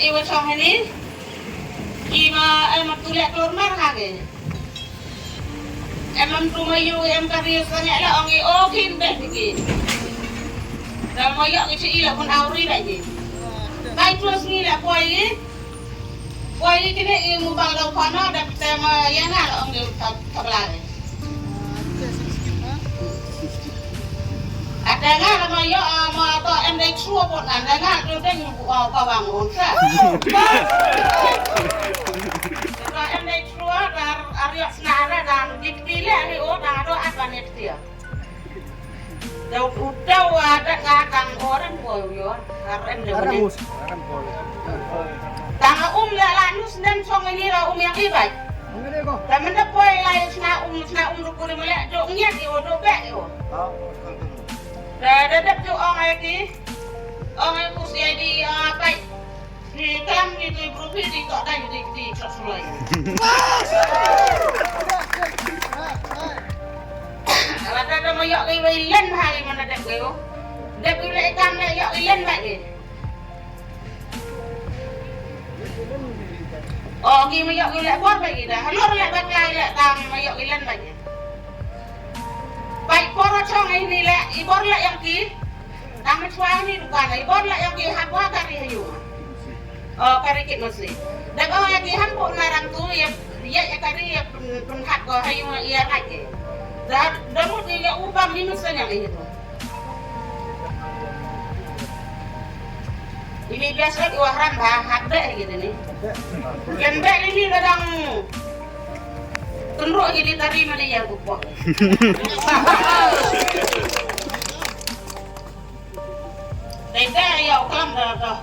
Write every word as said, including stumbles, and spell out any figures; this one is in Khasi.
Iwa chong hani. Ki ma em tu leh tur mar ha ke. Em em tu ma yu em ka riu sangeh la ong i o kin beh ki. Da ma yok i chi i la kun auri beh ki. Bai tu sngi la poi i. Poi i kini i mu bang dau kono da pita ma yang ha la ong i ta ta bla. Ata nga la ma yo, ah, ma to em dei trua pon, ata nga tu deng, ah, ka bang un sa. Ka em dei trua dar ariak sna ara dan dik pile ani o dan ado at ban et dia. Dau utau adat nga tang orang poi yo, ar em dei. Tang um la la nus nem song ini la um yang ibai. Ka menda poi lai sna um, sna um ruku ni mele do ngiat i o do bek i o. Da da dep tu ong ai ki. Ong ai ku C I D ong apai. Ni kam ni tu bru pi di tok dai di di tok sulai. Ala da da ma yok i wei len ha i mana dep i o. Dep i le kam le yok i len ba i. O ki ma yok i le bor ba i da. Halor le ba klai le kam ma yok i len ba i. Bai por chong ai ni le i bor le yang ki. Tang chwa ni dukan i bor la yang ki hap wa kari hayu. O kari kit masi. Da ka yang ki hap ko na ram tu ya ya ya kari ya pun pun hap ko hayu ya rai ke. Da da mu ni ya upam ni masa yang itu. Ini biasa di wahram ha hap deh gitu ni. Yang deh ini kadang tunduk jadi tari mana ya bukan. Dai dai ya ukam da da.